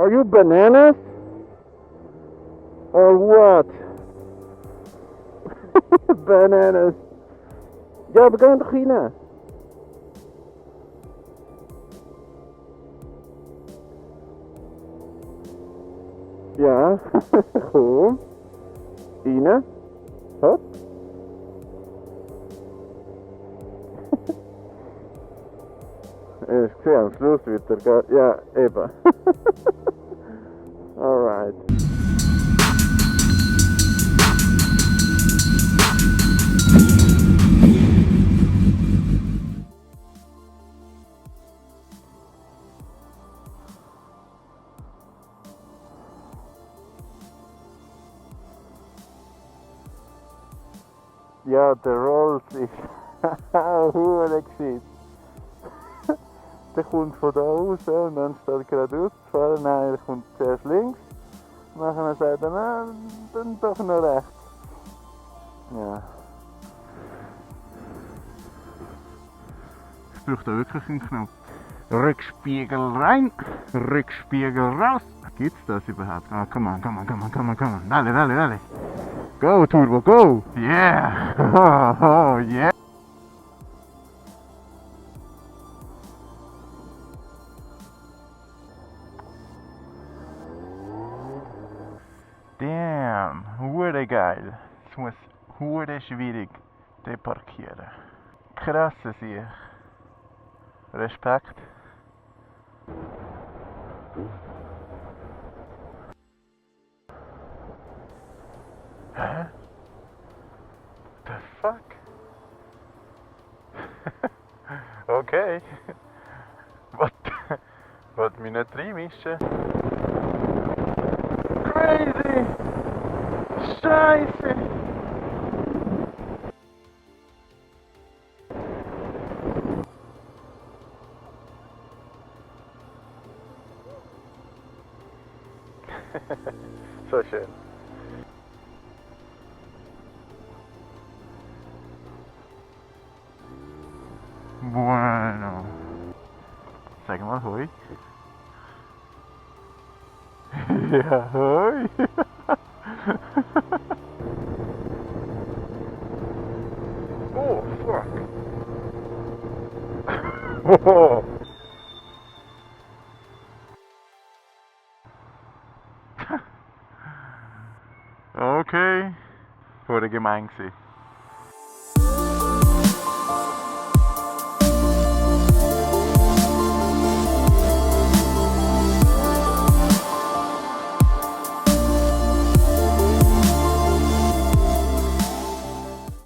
Are you bananas? Or what? Bananas. Ja, we gaan toch rein? Ja, goed. Rein. Hopp. Ich sehe, am Schluss wird er ja, eben. Alright. Ja, der Rolls ist hure gescheit. Der kommt von da raus und dann statt geradeaus zu fahren, nein, er kommt zuerst links. Nachher sagt er, nein, dann doch noch rechts. Ja. Ich brauche da wirklich einen Knopf. Rückspiegel rein, Rückspiegel raus. Gibt's das überhaupt? Ah, come on. Dale. Go, Turbo, go! Yeah! Oh, yeah! Damn, hure geil. Es muss hure schwierig deparkieren. Krasse Sicht. Respekt. Hä? The fuck? Okay. Wollt mich nicht reinmischen? Crazy! Scheiße! So schön. Bueno. Sag mal Hoi. Ja, Hoi. Oh, fuck. Oh. Okay. Wurde gemein gewesen.